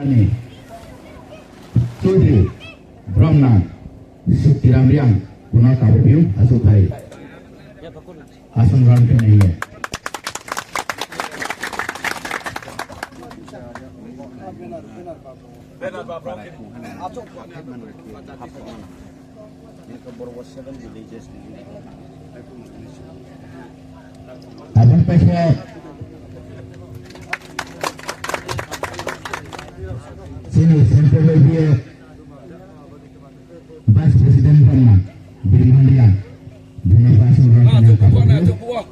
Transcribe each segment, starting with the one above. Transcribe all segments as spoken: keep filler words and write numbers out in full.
Ni Chaudhary Bromnang Suktiram Reang, bung no kabo phi ou, asuh khai. Asong ram khe nai ye. Abo ni paikhe chini Central Y B A Vice President Bromnang Birimhan Reang, bung no pho asong ram khe nai ye kabo phi ou.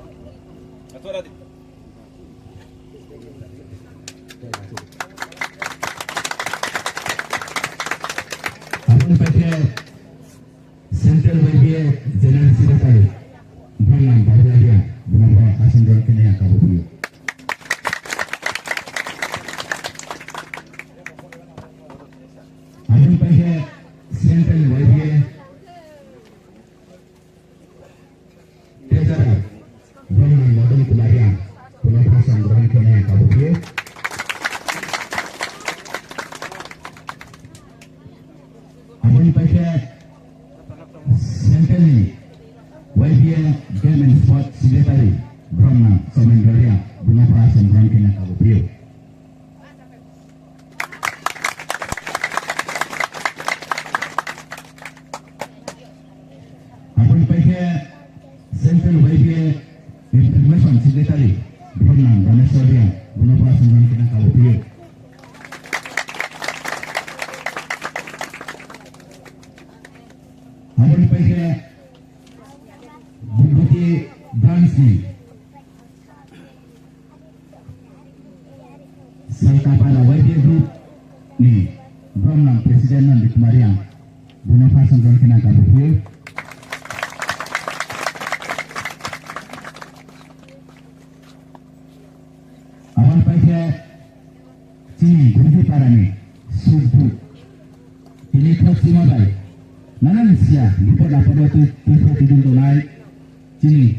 Abo ni paikhe Central Y B A General Secretary Bromnang Bahula Reang, bung no pho asong ram khe nai ye kabo phi ou. Abo ni paikhe Central Y B A Treasurer Bromnang Madan Kumar Reang, bung no pho asong ram khe nai ye kabo phi ou. Abo ni paikhe Central ni Y B A Game and Sport Secretary Bromnang Somendra Reang, bung no pho asong ram khe nai ye kabo phi ou. Abo ni paikhe Central Y B A Information Secretary Bromnang Dhaneswar Reang, bung no pho asong ram khe nai ye kabo phi ou. Abo ni paikhe Bhumboti Branch ni Salkapara Y B A Group ni Bromnang President Nandi Kumar Reang, bung no pho asong ram khe nai ye kabo phi ou. Abo ni paikhe chini Gurdi para ni Sukbu, tini khosima bai nanan sia bipod apod wo tui, tuisa tuidung tongnai chini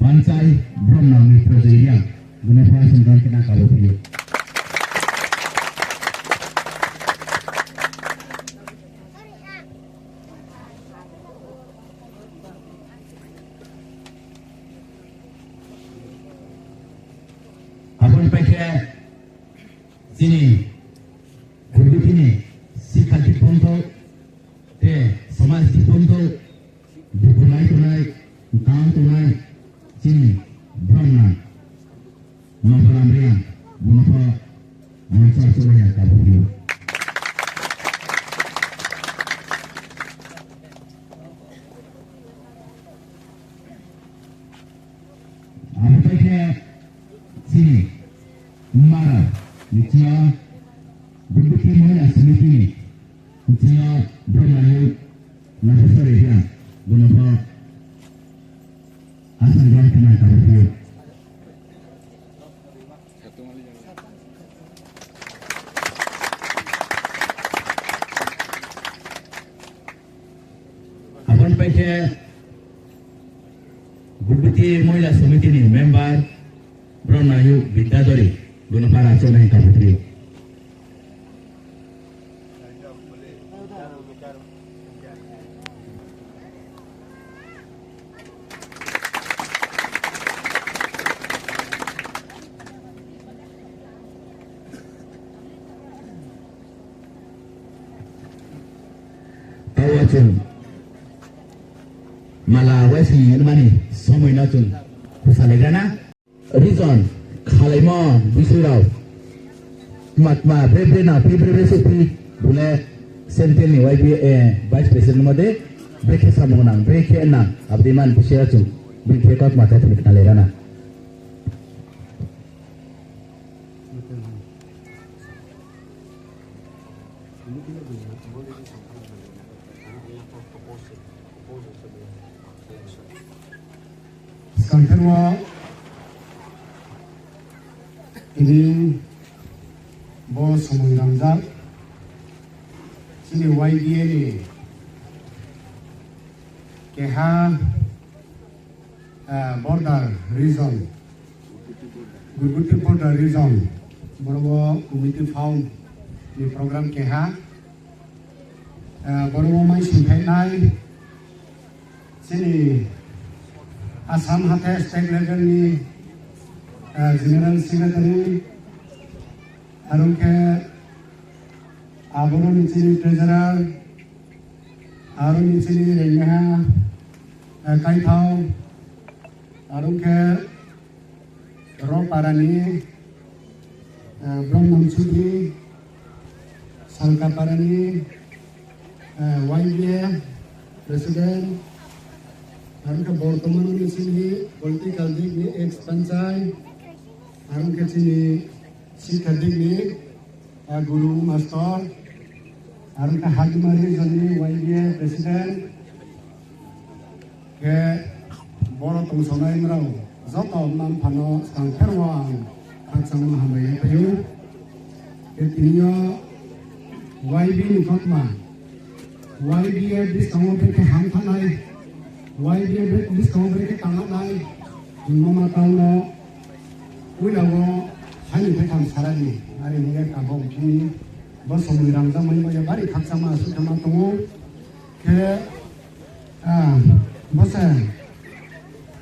Panchai Bromnang ni Projoi Reang, bung no pho asong ram khe nai ye kabo phi ou. Abo ni paikhe chini Gurdi ni sikha dipontho, te somaj dipontho, dugu nai tongnai, tang tongnai, chini Bromnang Nobaram Reang, bung no pho ang sar sar ya kabo phi ou. Abo pai khe chini Mara ni chini Bhumboti Mohila Samiti ni chini Bromnang Youth Nabeswari Reang, bung no pho asang gram khe nai kabo phi ou. Abo ni pai khe Bhumboti Mohila Samiti ni member Bromnang Youth Bidyadhori, bung no pho asang gram khe nai kabo phi ou. Taoh chung mala waising nmani somoi no chung khusa laigra na. Region khalaimo bisoi rao tma tma bre bre na phi bre bre se phi bung le central ni Y B A, eh, vice president mo de bre khe samung nang bre khe nang abo dei man bisoi rao chung bini khe kautma khe thani khna laigra na. Skang thermo tini bo somoi rangjak chini Y B A ni keha, eh, border region, Gurguti border region, boro wo committee found Ni program keha, eh, boro wo mai singphai nai, chini Assam hathe state level ni, eh, General Secretary, aro khe aboro ni chini Treasurer, aro ni chini rengmeha, eh, kaithao, aro khe Ropara ni, eh, Bromnam Chudri, Salkapara ni, eh, Y B A President, aro khe bortoman ni chini political dik ni ex panchai, aro khe chini sikha dik ni, eh, guru master, aro khe Hagimari region ni Y B A President, khe boro tongsonai rao joto mma mpha no skang khe ro ang khakchangma hambai ye phai ou. Khe tini yo Y B ni kautma, Y B A buskang wo brekhe hamthanai, Y B A buskang wo brekhe tangnai, hingmo ma tang no, puila wo saini thai tham sara di, are hing ye kabo khe bo somoi rangzag mai bo ye bari khakchangma asuh khe ma tong ou. Khe, ah, bo se,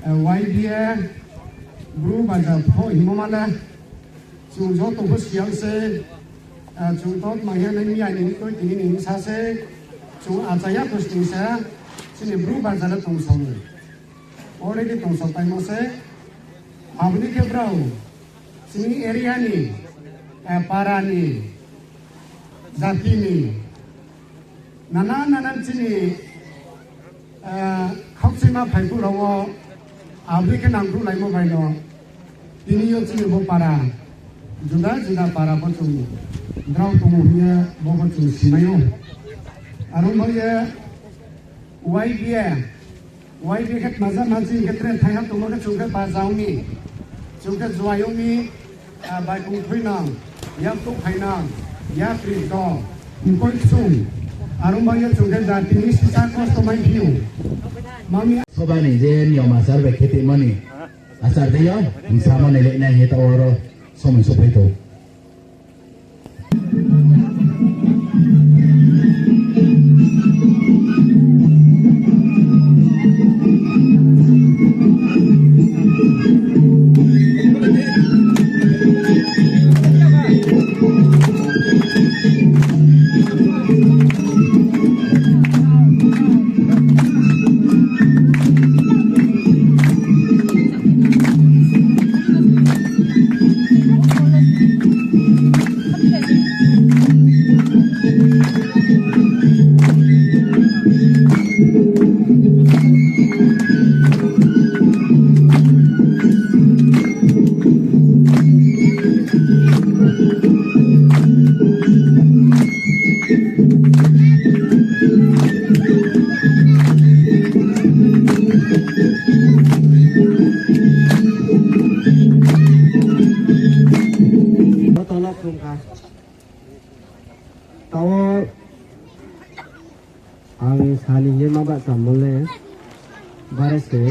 eh, Y B A Bru Bazar pho hingmo ma le, chung joto pho siyang se, ah, chung to tma ya nai miya ni toi tini ni sa se, chung achaya pho sning se, chini Bru Bazar le tongsao ni. Already tongsao paimo se, abo ni khe brao, chini area ni, eh, para ni, jati ni, nana nana chini, eh, khaukchuima phaiphuh rao wo, abo ni khe nangkhruhlaimo bai no, tini yo chini bo para, juda juda para pho chung drao tong ou hing ye bo pho chung simai ou. Aro bo ye Y B A, Y B A khe tmaja ma chini khe tre thaiha tongmo khe chung khe baja ong mi, chung khe juai ong mi, ah, baikong thui nang, yak tuh phai nang, yapri do, mkoi chung, aro bo ye chung khe jati ni sisa kosto mai phi ou. Mami Soba ni je niyom achar bai khe tongmo ni achar dei yo, bsa ma nai le nai hing ye taoh oro somoi souhphai tong. Joto no khulum kha. Taoh ang sani hing ye ma bahchamo le bare se.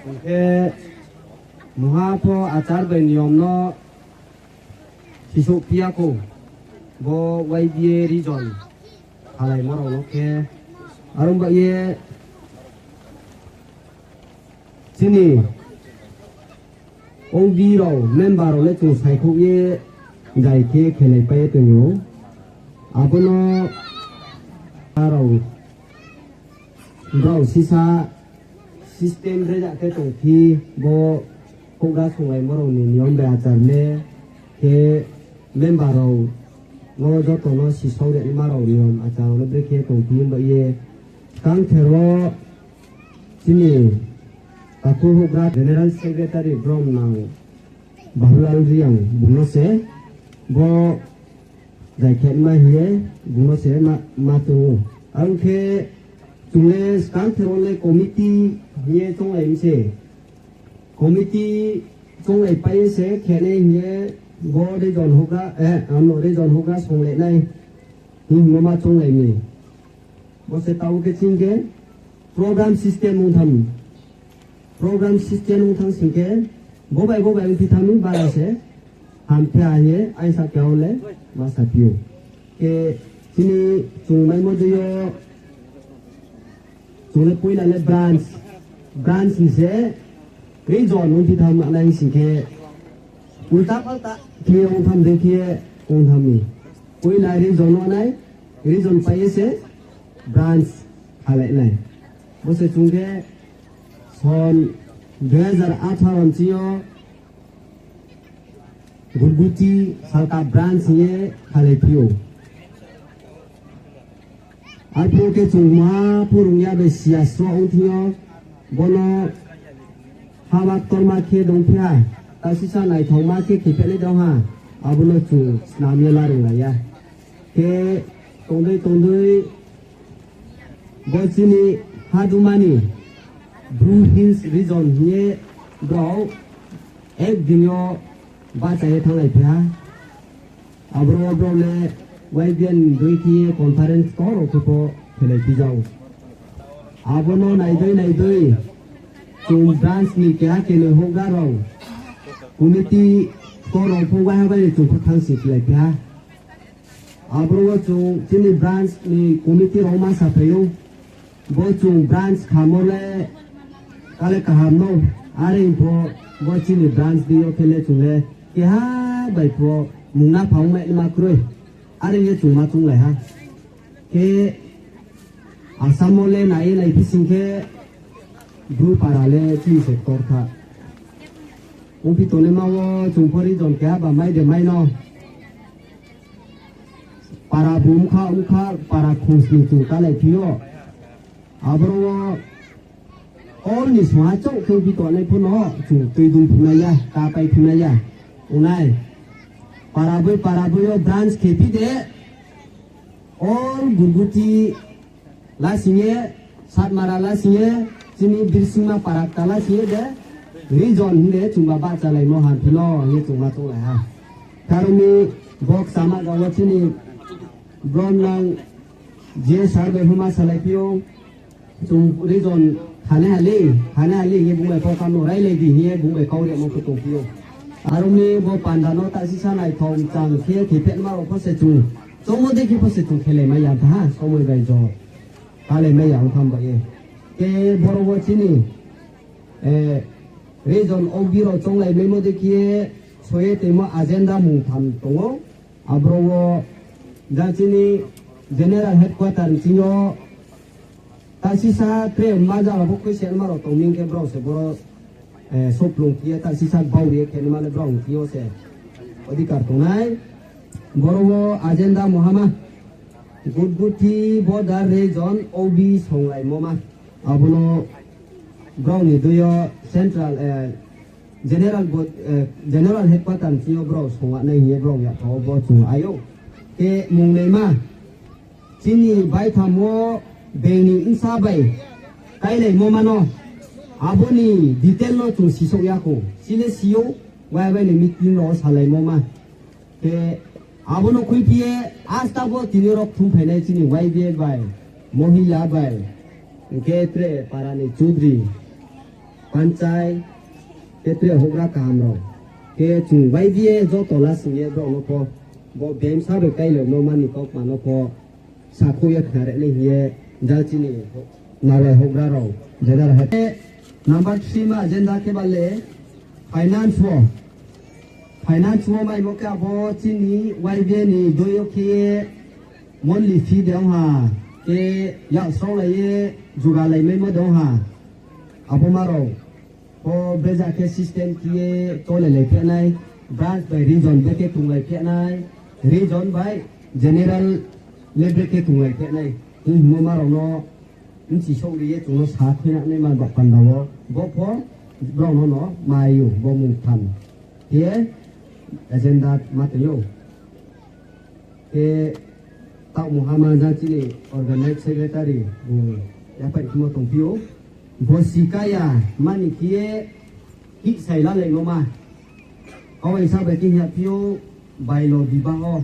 Hing khe mungha pho achar bai niyom no sisouh phi ya khou. Bo Y B A region khalaimo rao no khe, aro ba ye chini O B rao, member rao le chung saikhouh ye jai khe khelaipai ye tong ou. Abo no rao, brao sisa system rejak khe tongphi, bo houhgra songlaimo rao ni niyom bai achar le khe member rao no joto no sisao rema rao niyom achar rao le brekhe tongphi himba ye skangther wo chini takhu houhgra General Secretary Bromnang Bahulal Reang bung no se bo jai khe ma hing ye bung no se ma, ma tong ou. Ang khe chung le skangther wo le committee hing ye chounglai mi se. Committee chounglaipai ye se khe nai hing ye bo region houhgra, eh, ano region houhgra songlai nai hing hingmo ma chounglai mi. Bo se taoh khe ching khe program system ong tham. Program system ong tham sing khe bo bai bo bai ongphi tham mi bara se. Hamtha ye aisa khe o le ma saphi ou. Khe chini chung maimo dei yo chung le poila le branch, branch ni se region ongphi tham nai sing khe, ulta palta khe ongtham dei khe ongtham ni. Poila region no nai, region pai ye se branch khalai nai. Bo se chung khe son dui hazar atharo ni ching yo Gurguti Salka branch hing ye khalai phi ou. Arphuh khe chung ma purung ya bai siya sroh ong thing yo, bo no haba ktorma khe dongphi ha, ta sisa naithaoma khe khe phehnai dong ha, abo no chung snam ye larung lai ya. Khe tongdei tongdei bo chini haduma ni Bru Hills region hing ye brao ek din yo bahcha ye thannglai phi ha. Aboro wo brao le Y B N dei khe ye conference ktor rao khe pho khelai phi jao. Abo no naidei naidei chung branch ni keha kenoi houhgra rao, committee ktor rao pho waiha bai ni chung pho thanngsing khelai phi ha. Aboro wo chung chini branch ni committee rao ma saphai ou. Bo chung branch khamo le kale kaham no, are pho bo chini branch dei yo khe le chung le keha bai pho mungna phang mai ma kroi. Are ye chung ma chounglai ha. Khe Assam wo le nai ye naiphi sing khe Bru para le chini se ktor kha. Ongphi tongnaima wo chung pho region keha ba mai de mai no. Para bu mkha mkha para khosni chung kalaiphi ou. Aboro wo all ni sungha chouh khe ongphi tongnai pho no chung tuidung phimai ya, kapai phimai ya. Ongnai para boi para boi yo branch khephi de, all Gurguti lasing ye, Satmara lasing ye, chini Birsingma para kta lasing ye de, region hing de chungba bahchalaimo hamphi no hing ye chungma chounglai ha. Khe aro ni bo kchama jang wo chini brom nang G S R bai huma salaiphi ou, chung region hane hali, hane hali hing ye bung bai kau kamo railai di hing ye bung bai kau rimo khe tongphi ou. Aro ni bo panda no ta sisa naithao mchang khe khe phetma rao pho se chung, choungmo dei khe pho se chung khelai mai ya tha ha, somoi bai jo. Kalaimai ya ongtham bai ye. Khe boro wo chini, region O B rao chounglaimaimo dei khe ye, soye toimo agenda mungtham tong ou. Aboro wo jang chini general headquarter ni ching yo, ta sisa tre maja rao pho khuise ma rao tong mi khe brao se boro, soplung khe ye ta sisa bau ri ye khe nima le brao thing yo se odhikar tongnai. Boro wo agenda muhama, Gutguthi border region O B songlaimo ma. Abo no brao ni dui yo central, general headquarter ni ching yo brao songwanai hing ye brao yaphao bo chung ayo. Khe mungnaima, chini baitham wo beng ni bsa bai kailaimo ma no, abo ni detail no chung sisouh ya kho. Chile si ou, waiha bai ni meeting rao wo salaimo ma. Khe abo no khuiphi ye, asta bo tini rao kthumphai nai chini Y B A bai, mohila bai, hing khe tre para ni chudri, panchai, khe tre houhgra kaham rao. Khe chung Y B A joto lasing ye brao no pho, bo bemsa bai kailaimo ma ni kautma no pho, sakhouh ye khnari nai hing ye, jang chini nalai houhgra rao, general head. Number three ma agenda khe ba le finance wo. Finance wo maimo khe abo chini Y B A ni doi yo khe ye monthly fee de ong ha, khe yak sraolai ye jugalaimaimo de ong ha. Abo ma rao pho beja khe system khe ye tolelai phehnai, branch bai region brekhe tonglai phehnai, region bai general le brekhe tonglai phehnai hing hingmo ma rao no bchi souh ri ye chung no sa khuinanai ma ba panda wo, bo pho brao no no mai ou, bo mungtham khe agenda ma tong ou. Khe taoh muhama jang chini organize secretary bung yaphaih khemo tongphi ou. Bo sikaya mani khe ye hihsai lalaimo ma. Kau aisa bai khe hing ya phi ou, bailo bibaho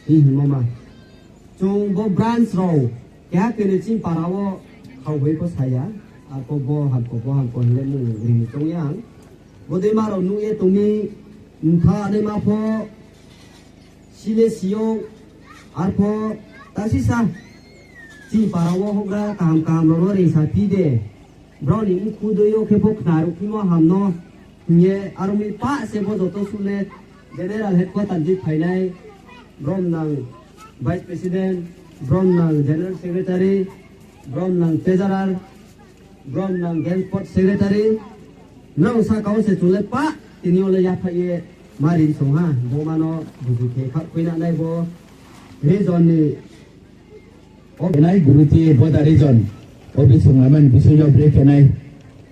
hing hingmo ma. Chung bo branch rao keha keni chini para wo khau bai pho sa ya. Arphuh bo hamko, bo hamko hing le mung ri ni tong ya ang. Bodei ma rao nuh ye tong mi, Mtha naima pho, si le si ou, arpho, ta sisa, chini para wo houhgra kaham kaham rao no reingsa phi de, brao ni mkhu dei yo khe pho khna ruhphimo ham no, hing ye aro mi pah se bo joto suh le General Headquarter di phainai, brom nang Vice President, brom nang General Secretary, brom nang Treasurer, brom nang Transport Secretary, nrao sahka wo se chung le pah, tini yo le yaphaih ye ma ri song ha, bo ma no buzu khe khaoh khui na nai bo region ni, o nai Guruti border region, o bising lama ni bising yo bre khe nai,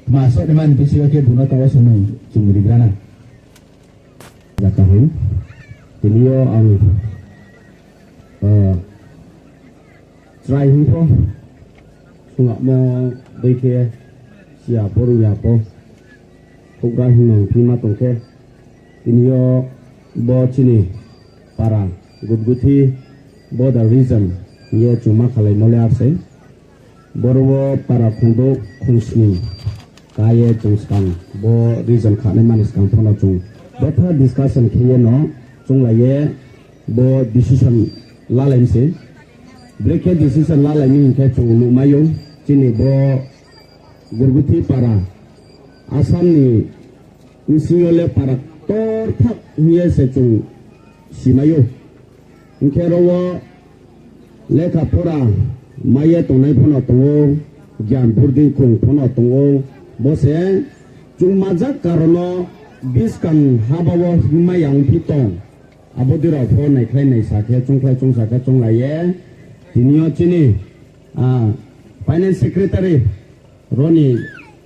tma soh ni ma ni bising yo khe bung no taoh wo song nai chung rigra na. Jaka hing, tini yo ang, eh, chrai hing pho, sungamo dei khe, siya pho rung ya pho, houhgra hing nang phi ma tong khe, tini yo bo chini para, Gutguthi border region hing ye chung ma khalaimo le ar sei. Boro wo para khongdouh khongsni ka ye chung skang bo region khanai mani skang pho no chung betha discussion khe ye no chounglai ye bo decision lalai mi se. Brekhe decision lalai mi hing khe chung nuhmai ou, chini bo Gurguthi para Assam ni bsing yo le para ktor thak hing ye se chung simai ou. Hing khe ro wo lekha pora mai ye tongnai pho no tong ou, gyan burdi krung pho no tong ou, bo se chung majak karon no buskang haba wo hingmai ya ongphi tong. Abo dei rao pho naikhlai naisa khe, choungkhlai choungsa khe chounglai ye. Tini yo chini, ah, Finance Secretary, ro ni,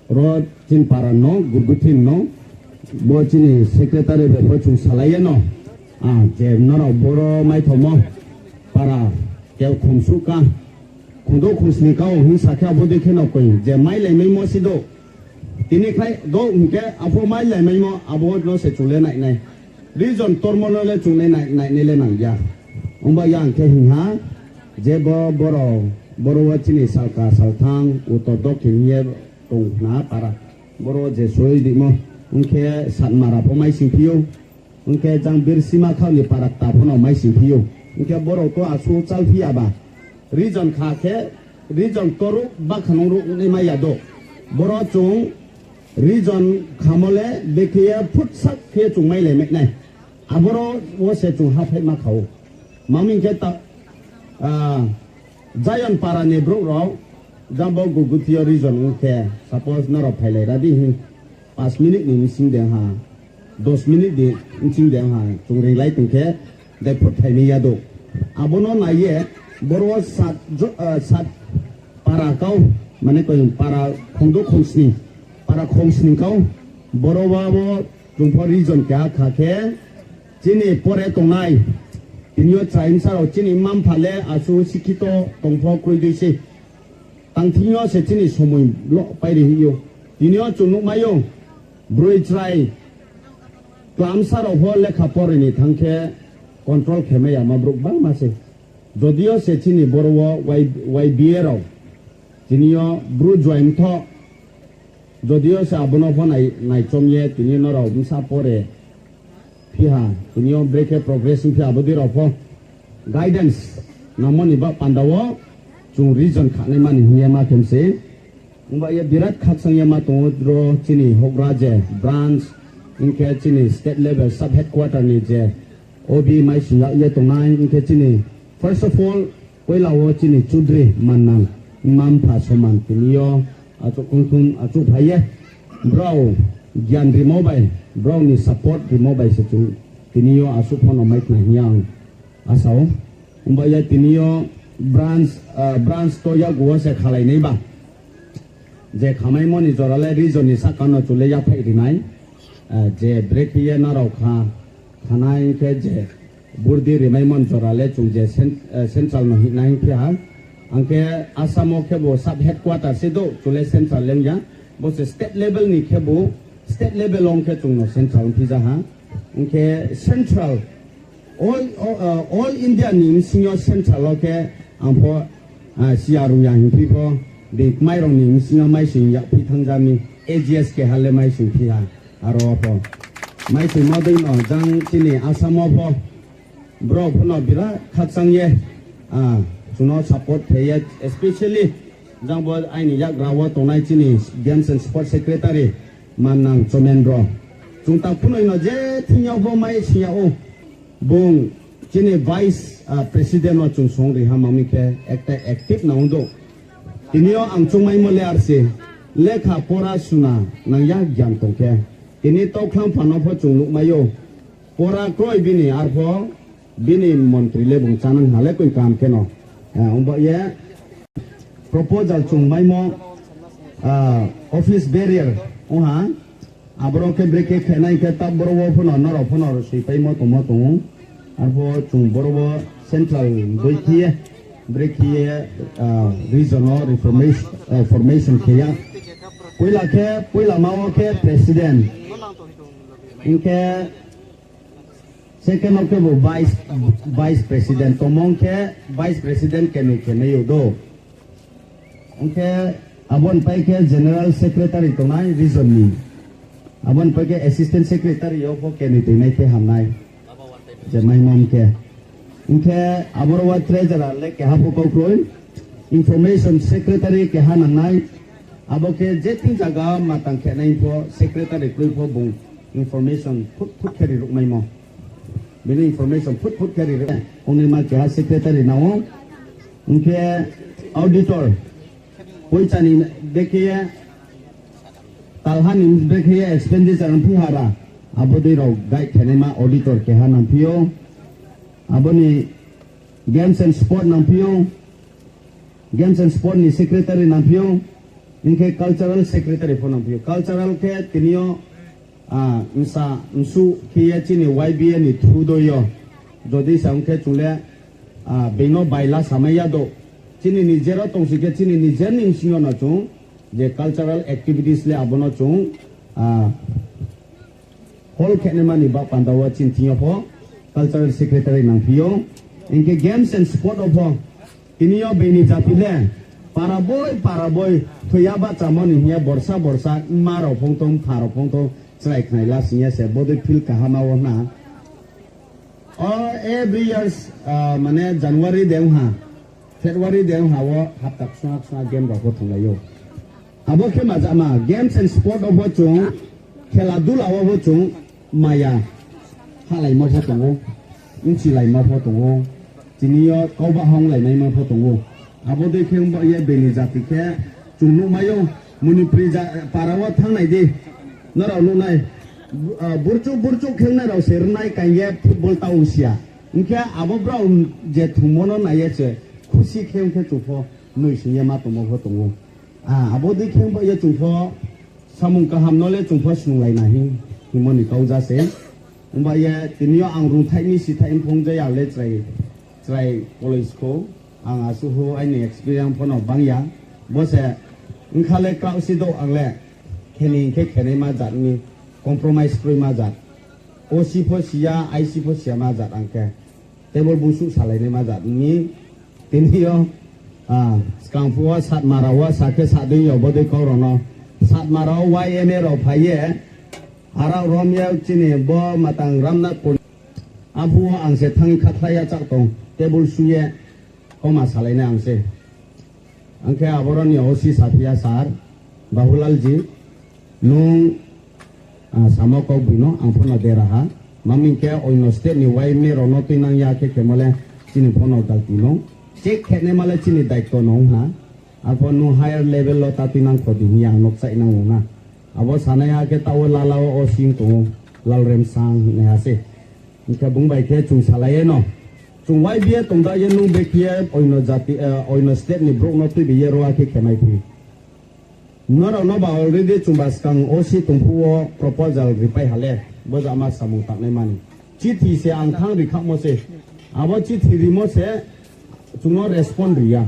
ro chini para no, Gurguthi no, bo chini secretary bai pho chung salai ye no, ah, je nrao boro maithomo para kel khomsuh ka, khongdouh khongsni ka o hing sa khe abo dei khe no koi je mailaimaimo si douh. Tini khlai douh hing khe apho mailaimaimo abo no se chung le nai nai. Region ktormo no le chung le nai, nai nai le nang ya. Ongba ya hing khe hing ha, je bo boro, boro wo chini salka salthang, utor dokhin hing ye tong khna para. Boro je soi dimo, ong khe Satmara pho maising phi ou, ong khe jang Birsima Khao ni para kta pho no maising phi ou. Ong khe boro to asuh chálphi ya ba. Region kha khe, region ktorruh bakha nung ruh nai mai ya do. Boro chung region khamo le bekhe ye phutsak khe chung mailai mai nai. Aboro wo se chung haphaihma kha ou. Mami hing khe ta, ah, Zion para ni brouh rao, jang bo Gurguthi yo region ong khe, suppose nrao phailai ra di hing, panch minute ni bsing de ha, dos minute ni bsing de ha, chung ringlai tong khe, daiphut phaimai ya do. Abo no nai ye, boro wo sat jo-, ah, sat para kau, mane koi para khongdouh khongsni, para khongsni kau, boro wa wo chung pho region keha kha khe, chini pore tongnai, tini yo chrai bsa rao chini mma-mpha le asuh sikhito tong pho kroi dei se. Tang thing yo se chini somoi lo pai ri hing ou. Tini yo chung nuhmai ou, broi chrai klamsa rao pho lekha pore ni thanng khe control khe mai yama brouh gbangma se. Jodi yo se chini boro wo Y B A rao, tini yo Bru join tho, jodi yo se abo no pho nai, naichom ye tini yo nrao bsa pore phi ha, tini yo brekhe progress ong phi abo dei rao pho guidance nangmo ni ba panda wo chung region khanai mani hing ye ma khe se. Ongba ye birat khakchang ye ma tong ou ro chini houhgra je branch, ong khe chini state level sub headquarter ni je O B maising yag ye tongnai, ong khe chini first of all, poila wo chini Chudri mannang, mma-mpha soman tini yo achouh kongthum achouhphai ye, brao gyan rimo bai, brao ni support rimo bai se chung tini yo asuh pho no mai khna hing ye ang asa ou. Ongba ye tini yo branch, ah, branch to yakgu wo se khalai nai ba. Je khamaimo ni jora le region ni sahka no chung le yaphaih ri nai. Ah, je brekhe ye nrao kha, khanai khe je burdi rimaimo ni jora le chung je cen-, eh, central no hing nai hing phi ha. Ang khe Assam wo khebu sub headquarter se douh, chung le central le ong ya. Bo se state level ni khebu, state level ong khe chung no central ong phi ja ha. Ong khe central, all, all, uh, all India ni bsing yo central wo khe ang pho, ah, siya rung ya hing phi pho, dei kmai rao ni bsing yo maising yagphi thanng ja mi, A G S keha le maising phi ha, aro pho. Maisingmo dei no jang chini Assam wo pho brao pho no bira khakchang ye, ah, chung no support khe ye, especially jang bo aini yakgra wo tongnai chini Games and Sports Secretary mannang Chomendro. Chung takhu noi no je thing yo pho mai sing yag ou. Bung chini vice, ah, president no chung song ri ha, mami khe ekta active nang ong do. Tini yo ang chungmaimo le arse, lekha pora suna nang ya gyan tong khe. Tini taukhlang pha no pho chung nuhmai ou. Pora kroi bini arpho bini montri le bung chánang ha le koi kam khe no. Eh, ongba ye proposal chung maimo, ah, office bearer ong ha. Aboro khe brekhe khenai khe ta boro wo pho no, nrao pho no soi paimo tongmo tong ou. Arpho chung boro wo central dei khe ye, brekhe ye, ah, region wo reformation, ah, formation khe ya. Poila khe, poila ma wo khe president. Hing khe second wo khe bo vice, vice president tongmo ong khe vice president khe noi khe mai ou do. Ong khe abo ni pai khe general secretary tongnai region ni. Abo ni pai khe assistant secretary yo pho khe noi toinai khe ham nai. Je maimo ong khe. Ong khe aboro wo treasurer le keha pho kau kroi. Information secretary keha nang nai. Abo khe je thing zaga matang khenai pho secretary kroi pho bung information phut phut khe ri ruhmaimo. Bini information phut phut khe ri ruh. Ongnaima keha secretary nang ou. Ong khe auditor. Poicha ni brekhe ye, talha ni brekhe ye expenditure nangphi hara. Abo dei rao guide khenaima auditor keha nangphi ou. Abo ni Games and Sport nangphi ou. Games and Sport ni secretary nangphi ou. Hing khe cultural secretary pho nangphi ou. Cultural khe tini yo, ah, bsa bsuh khe ye chini Y B A ni through dei yo. Jodi sa ong khe chung le, ah, being no baila samai ya do. Chini nijer wo tongsi khe chini nijer ni bsing yo no chung je cultural activities le abo no chung, ah, hall khenaima ni baoh panda wo chini thing yo pho cultural secretary nangphi ou. Hing khe games and sport wo pho tini yo being ni jati le para boi para boi thoi ya bahchamo ni hing ye borsa borsa mma rao phongthou, mpha rao phongthou chrai khnai la sing ye se bodei field kaham wo hna. O every years, ah, mane January de ong ha, February de ong ha wo hapta ksungha ksungha game rao pho thonglai ou. Abo khe majama games and sport wo pho chung, khela dula wo pho chung maya halaimo pho tong ou, bchilaimo pho tong ou, tini yo kauba honglainaima pho tong ou. Abo dei khe ongba ye being ni jati khe chung nuhmai ou, Manipuri ja-, para wo thanngnai di, nrao nuh nai, bu-, ah, burchouh burchouh khe ongnai rao se rnai kaing ye football ta ongsi ya. Ong khe abo brao je thungmo no nai ye se khusi khe ong khe chung pho noi sing ye ma tongmo pho tong ou. Ah, abo dei khe ongba ye chung pho samung kaham no le chung pho snunglai na hing, hingmo ni kau ja se. Ongba ye tini yo ang rungthaih ni sithaih mphung jaya le chrai, chrai college kho. Ang asuh hu aini experience pho no bang ya. Bo se ongkha le kraohsi douh ang le. Khe ni hing khe khenaima jat ni, compromise kroima jat. O C pho si ya, I C pho si ya ma jat ang khe. Table busuh salainaima jat ni. Tini yo, ah, skang phuh wo satma rao wo sa khe sa dei yo bodei kau rao no. Satma rao Y M A rao phai ye, arao rom ye chini bo matang Ramnathpur. Aphuh wo ang se thanng khathla ya chak tong, table su ye, kauma salainai ang se. Ang khe aboro ni O C saphi ya, sir, Bahulal ji, nung, ah, samo kau boi no ang pho no dera ha. Mami khe oino state ni Y M A rao no tuinang ya khe khemo le chini pho no galti no. Check khenaima le chini daito no ong ha. Arpho nung higher level wo ta tuinang kho di hing ye ang no kchaih nang ou na. Abo sanaiha khe taoh wo lala wo O C ong tong ou, Lalremsang hingnaiha se. Hing khe bung bai khe chung salai ye no. Chung Y B A tongda ye nung bekhe ye oino jati, eh, oino state ni brouh no tuibi ye ro akhe khemai phi. Nrao no ba already chungba skang O C tong phuh wo proposal ripai ha le, bo jama samung tangnaima ni. Chithi se ang thanng ri khamo se. Abo chithi rimo se chung no respond ri ya.